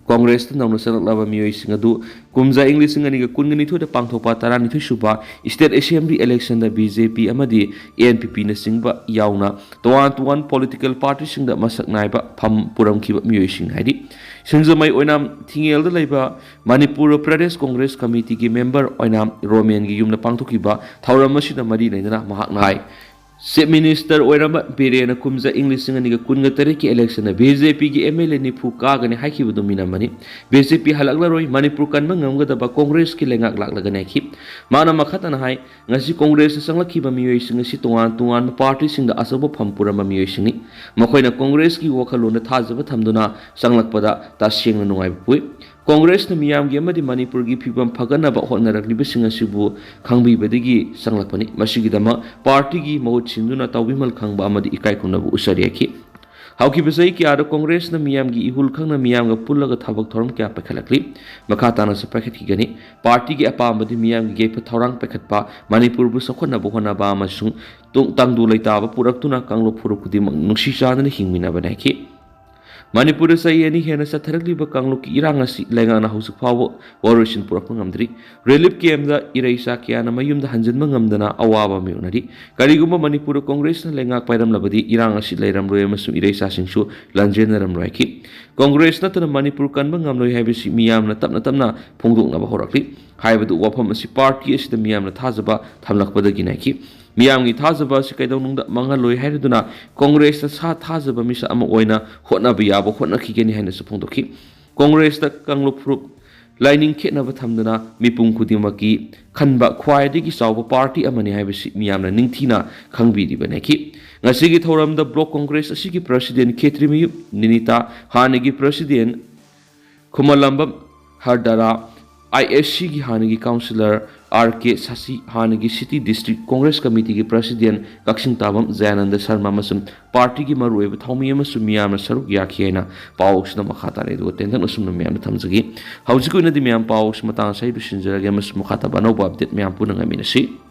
ꯀꯣꯡꯒ꯭ꯔꯦꯁꯇ ꯅꯧꯅ ꯆꯪꯂꯛꯂꯕ ꯃꯤꯑꯣꯏꯁꯤꯡ ꯑꯗꯨ ꯀꯨꯝꯖꯥ ꯏꯪ ꯂꯤꯁꯤꯡ ꯑꯅꯤꯒ ꯀꯨꯟꯒ ꯅꯤꯊꯣꯏꯗ ꯄꯥꯡꯊꯣꯛꯄ ꯇꯔꯥꯅꯤꯊꯣꯏ ꯁꯨꯕ ꯁ꯭ꯇꯦꯠ ꯑꯦꯁꯦꯝꯕ꯭ꯂꯤ ꯏꯂꯦꯛꯁꯟꯗ ꯕꯤ ꯖꯦ ꯄꯤ ꯑꯃꯗꯤ ꯑꯦꯟ ꯄꯤ ꯄꯤꯅꯆꯤꯡꯕ ꯌꯥꯎꯅ ꯇꯣꯉꯥꯟ ꯇꯣꯉꯥꯟ ꯄꯣꯂꯤꯇꯤꯀꯦꯜ ꯄꯥꯔꯇꯤꯁꯤꯡꯗ ꯃꯁꯛ ꯅꯥꯏꯕ ꯐꯝ ꯄꯨꯔꯝꯈꯤꯕ ꯃꯤꯑꯣꯏꯁꯤꯡ ꯍꯥꯏꯗꯤ, ꯁꯤꯡꯖꯃꯩ ꯑꯣꯏꯅꯥꯝ ꯊꯤꯡꯉꯦꯜꯗ ꯂꯩꯕ ꯃꯅꯤꯄꯨꯔ ꯄ꯭ꯔꯗꯦꯁ ꯀꯣꯡꯒ꯭ꯔꯦꯁ ꯀꯃꯤꯇꯤꯒꯤ ꯃꯦꯝꯕꯔ ꯑꯣꯏꯅꯥꯝ ꯔꯣꯃꯦꯟꯒꯤ ꯌꯨꯝꯗ ꯄꯥꯡꯊꯣꯛꯈꯤꯕ ꯊꯧꯔꯝ ꯑꯁꯤꯗ ꯃꯔꯤ ꯂꯩꯅꯅ ꯃꯍꯥꯛꯅ ꯍꯥꯏ, ꯆꯤꯐ ꯃꯤꯅꯤꯁꯇꯔ ꯑꯣꯏꯔꯝꯕ ꯕꯤꯔꯦꯟꯅ ꯀꯨꯝꯖꯥ ꯏꯪ ꯂꯤꯁꯤꯡ ꯑꯅꯤꯒ ꯀꯨꯟꯒ ꯇꯔꯦꯠꯀꯤ ꯏꯂꯦꯛꯁꯟꯗ ꯕꯤ ꯖꯦ ꯄꯤꯒꯤ ꯑꯦꯝ ꯑꯦꯜ ꯑꯦ ꯅꯤꯐꯨ ꯀꯥꯒꯅꯤ ꯍꯥꯏꯈꯤꯕꯗꯨ ꯃꯤꯅꯝꯕꯅꯤ꯫ ꯕꯤ ꯖꯦ ꯄꯤ ꯍꯜꯂꯛꯂꯔꯣꯏ, ꯃꯅꯤꯄꯨꯔ ꯀꯟꯕ ꯉꯝꯒꯗꯕ ꯀꯣꯡꯒ꯭ꯔꯦꯁꯀꯤ ꯂꯩꯉꯥꯛ ꯂꯥꯛꯂꯒꯅꯤ ꯍꯥꯏꯈꯤ꯫ ꯃꯥꯅ ꯃꯈꯥ ꯇꯥꯅ ꯍꯥꯏ, ꯉꯁꯤ ꯀꯣꯡꯒ꯭ꯔꯦꯁꯇ ꯆꯪꯂꯛꯈꯤꯕ ꯃꯤꯑꯣꯏꯁꯤꯡ ꯑꯁꯤ ꯇꯣꯉꯥꯟ ꯇꯣꯉꯥꯟꯕ ꯄꯥꯔꯇꯤꯁꯤꯡꯗ ꯑꯆꯧꯕ ꯐꯝ ꯄꯨꯔꯝꯕ ꯃꯤꯑꯣꯏꯁꯤꯡꯅꯤ꯫ ꯃꯈꯣꯏꯅ ꯀꯣꯡꯒ꯭ꯔꯦꯁꯀꯤ ꯋꯥꯈꯜꯂꯣꯟꯗ ꯊꯥꯖꯕ ꯊꯝꯗꯨꯅ ꯆꯪꯂꯛꯄꯗ ꯇꯁꯦꯡꯅ ꯅꯨꯡꯉꯥꯏꯕ ꯄꯣꯛꯏ꯫ ꯀꯣꯡꯒ꯭ꯔꯦꯁꯅ ꯃꯤꯌꯥꯝꯒꯤ ꯑꯃꯗꯤ ꯃꯅꯤꯄꯨꯔꯒꯤ ꯐꯤꯕꯝ ꯐꯒꯠꯅꯕ ꯍꯣꯠꯅꯔꯛꯂꯤꯕꯁꯤꯡ ꯑꯁꯤꯕꯨ ꯈꯪꯕꯤꯕꯗꯒꯤ ꯆꯪꯂꯛꯄꯅꯤ꯫ ꯃꯁꯤꯒꯤꯗꯃꯛ ꯄꯥꯔꯇꯤꯒꯤ ꯃꯍꯨꯠ ꯁꯤꯟꯗꯨꯅ ꯇꯥꯎꯕꯤꯃꯜ ꯈꯪꯕ ꯑꯃꯗꯤ ꯏꯀꯥꯏ ꯈꯨꯝꯅꯕ ꯎꯠꯆꯔꯤ ꯍꯥꯏꯈꯤ꯫ ꯍꯧꯈꯤꯕ ꯆꯍꯤ ꯀꯌꯥꯗ ꯀꯣꯡꯒ꯭ꯔꯦꯁꯅ ꯃꯤꯌꯥꯝꯒꯤ ꯏꯍꯨꯜ ꯈꯪꯅ ꯃꯤꯌꯥꯝꯒ ꯄꯨꯜꯂꯒ ꯊꯕꯛ ꯊꯧꯔꯝ ꯀꯌꯥ ꯄꯥꯏꯈꯠꯂꯛꯂꯤ꯫ ꯃꯈꯥ ꯇꯥꯅꯁꯨ ꯄꯥꯏꯈꯠꯈꯤꯒꯅꯤ꯫ ꯄꯥꯔꯇꯤꯒꯤ ꯑꯄꯥꯝꯕꯗꯤ ꯃꯤꯌꯥꯝꯒꯤ ꯌꯥꯏꯐ ꯊꯧꯔꯥꯡ ꯄꯥꯏꯈꯠꯄ, ꯃꯅꯤꯄꯨꯔꯕꯨ ꯆꯥꯎꯈꯠꯅꯕ ꯍꯣꯠꯅꯕ ꯑꯃꯁꯨꯡ ꯇꯨꯡ-, ꯇꯪꯗꯨ ꯂꯩꯇꯥꯕ ꯄꯨꯔꯛꯇꯨꯅ ꯀꯥꯡꯂꯨꯞ ꯐꯨꯔꯨꯞ ꯈꯨꯗꯤꯡꯃꯛ ꯅꯨꯡꯁꯤ ꯆꯥꯟꯅꯅ ꯍꯤꯡꯃꯤꯟꯅꯕꯅꯤ ꯍꯥꯏꯈꯤ꯫ ꯃꯅꯤꯄꯨꯔꯗ ꯆꯍꯤ ꯑꯅꯤ ꯍꯦꯟꯅ ꯆꯠꯊꯔꯛꯂꯤꯕ ꯀꯥꯡꯂꯨꯞꯀꯤ ꯏꯔꯥꯡ ꯑꯁꯤ ꯂꯩꯉꯥꯛꯅ ꯍꯧꯖꯤꯛ ꯐꯥꯎꯕ ꯋꯥꯔꯣꯏꯁꯤꯟ ꯄꯨꯔꯛꯄ ꯉꯝꯗ꯭ꯔꯤ꯫ ꯔꯤꯂꯤꯐ ꯀꯦꯝꯗ ꯏꯔꯩꯆꯥ ꯀꯌꯥꯅ ꯃꯌꯨꯝꯗ ꯍꯟꯖꯤꯟꯕ ꯉꯝꯗꯅ ꯑꯋꯥꯕ ꯃꯥꯌꯣꯛꯅꯔꯤ꯫ ꯀꯔꯤꯒꯨꯝꯕ ꯃꯅꯤꯄꯨꯔꯗ ꯀꯣꯡꯒ꯭ꯔꯦꯁꯅ ꯂꯩꯉꯥꯛ ꯄꯥꯏꯔꯝꯂꯕꯗꯤ ꯏꯔꯥꯡ ꯑꯁꯤ ꯂꯩꯔꯝꯂꯣꯏ ꯑꯃꯁꯨꯡ ꯏꯔꯩꯆꯥꯁꯤꯡꯁꯨ ꯂꯥꯟꯖꯦꯟꯅꯔꯝꯂꯣꯏ ꯍꯥꯏꯈꯤ꯫ ꯀꯣꯡꯒ꯭ꯔꯦꯁ ꯅꯠꯇꯅ ꯃꯅꯤꯄꯨꯔ ꯀꯟꯕ ꯉꯝꯂꯣꯏ ꯍꯥꯏꯕꯁꯤ ꯃꯤꯌꯥꯝꯅ ꯇꯞꯅ ꯇꯞꯅ ꯐꯣꯡꯗꯣꯛꯅꯕ ꯍꯧꯔꯛꯂꯤ꯫ ꯍꯥꯏꯕꯗꯨ ꯋꯥꯐꯝ ꯑꯁꯤ ꯄꯥꯔꯇꯤ ꯑꯁꯤꯗ ꯃꯤꯌꯥꯝꯅ ꯊꯥꯖꯕ ꯊꯝꯂꯛꯄꯗꯒꯤꯅꯤ ꯍꯥꯏꯈꯤ꯫ ꯃꯤꯌꯥꯝꯒꯤ ꯊꯥꯖꯕ ꯑꯁꯤ ꯀꯩꯗꯧꯅꯨꯡꯗ ꯃꯥꯡꯍꯜꯂꯣꯏ ꯍꯥꯏꯔꯗꯨꯅ ꯀꯣꯡꯒ꯭ꯔꯦꯁꯇ ꯁꯥ ꯊꯥꯖꯕ ꯃꯤꯁꯛ ꯑꯃ ꯑꯣꯏꯅ ꯍꯣꯠꯅꯕ ꯌꯥꯕ ꯍꯣꯠꯅꯈꯤꯒꯅꯤ ꯍꯥꯏꯅꯁꯨ ꯐꯣꯡꯗꯣꯛꯈꯤ꯫ ꯀꯣꯡꯒ꯭ꯔꯦꯁꯇ ꯀꯥꯡꯂꯨꯞ ꯐꯨꯔꯨꯞ ꯂꯥꯏꯅꯤꯡ ꯈꯦꯠꯅꯕ ꯊꯝꯗꯅ ꯃꯤꯄꯨꯝ ꯈꯨꯗꯤꯡꯃꯛꯀꯤ ꯈꯟꯕ ꯈ꯭ꯋꯥꯏꯗꯒꯤ ꯆꯥꯎꯕ ꯄꯥꯔꯇꯤ ꯑꯃꯅꯤ ꯍꯥꯏꯕꯁꯤ ꯃꯤꯌꯥꯝꯅ ꯅꯤꯡꯊꯤꯅ ꯈꯪꯕꯤꯔꯤꯕꯅꯤ꯫ ꯉꯁꯤꯒꯤ ꯊꯧꯔꯝꯗ ꯕ꯭ꯂꯣꯛ ꯀꯣꯡꯒ꯭ꯔꯦꯁ ꯑꯁꯤꯒꯤ ꯄ꯭ꯔꯁꯤꯗꯦꯟ ꯈꯦꯇ꯭ꯔꯤꯃꯌꯨꯞ ꯅꯤꯅꯤꯇꯥ, ꯍꯥꯟꯅꯒꯤ ꯄ꯭ꯔꯁꯤꯗꯦꯟ ꯈꯨꯃꯂꯝꯕꯝ ꯍꯔꯗꯥꯔꯥ, ꯑꯥꯏ ꯑꯦꯁ ꯁꯤꯒꯤ ꯍꯥꯟꯅꯒꯤ ꯀꯥꯎꯟꯁꯤꯂꯔ ꯑꯥꯔ ꯀꯦ ꯁꯥꯁꯤ, ꯍꯥꯟꯅꯒꯤ ꯁꯤꯇꯤ ꯗꯤꯁꯇ꯭ꯔꯤꯛ ꯀꯣꯡꯒ꯭ꯔꯦꯁ ꯀꯃꯤꯇꯤꯒꯤ ꯄ꯭ꯔꯁꯤꯗꯦꯟ ꯀꯛꯆꯤꯡ ꯇꯥꯕꯝ ꯖꯌꯥꯅꯟꯗ ꯁꯔꯃ ꯑꯃꯁꯨꯡ ꯄꯥꯔꯇꯤꯒꯤ ꯃꯔꯨꯑꯣꯏꯕ ꯊꯧꯃꯤ ꯑꯃꯁꯨꯡ ꯃꯤꯌꯥꯝꯅ ꯁꯔꯨꯛ ꯌꯥꯈꯤ ꯍꯥꯏꯅ ꯄꯥꯎ ꯑꯁꯤꯗ ꯃꯈꯥ ꯇꯥꯔꯛꯏ꯫ ꯑꯗꯨꯒ ꯇꯦꯟꯇꯛꯅ ꯑꯁꯨꯝꯅ ꯃꯌꯥꯝꯗ ꯊꯝꯖꯒꯦ꯫ ꯍꯧꯖꯤꯛꯀꯤ ꯑꯣꯏꯅꯗꯤ ꯃꯌꯥꯝ ꯄꯥꯎ ꯑꯁꯤ ꯃꯇꯥꯡ ꯑꯁꯤꯗ ꯂꯣꯏꯁꯤꯟꯖꯔꯒꯦ ꯑꯃꯁꯨꯡ ꯃꯈꯥ ꯇꯥꯕ ꯑꯅꯧꯕ ꯑꯞꯗꯦꯠ ꯃꯌꯥꯝ ꯄꯨꯟꯅ ꯉꯥꯏꯃꯤꯟꯅꯁꯤ꯫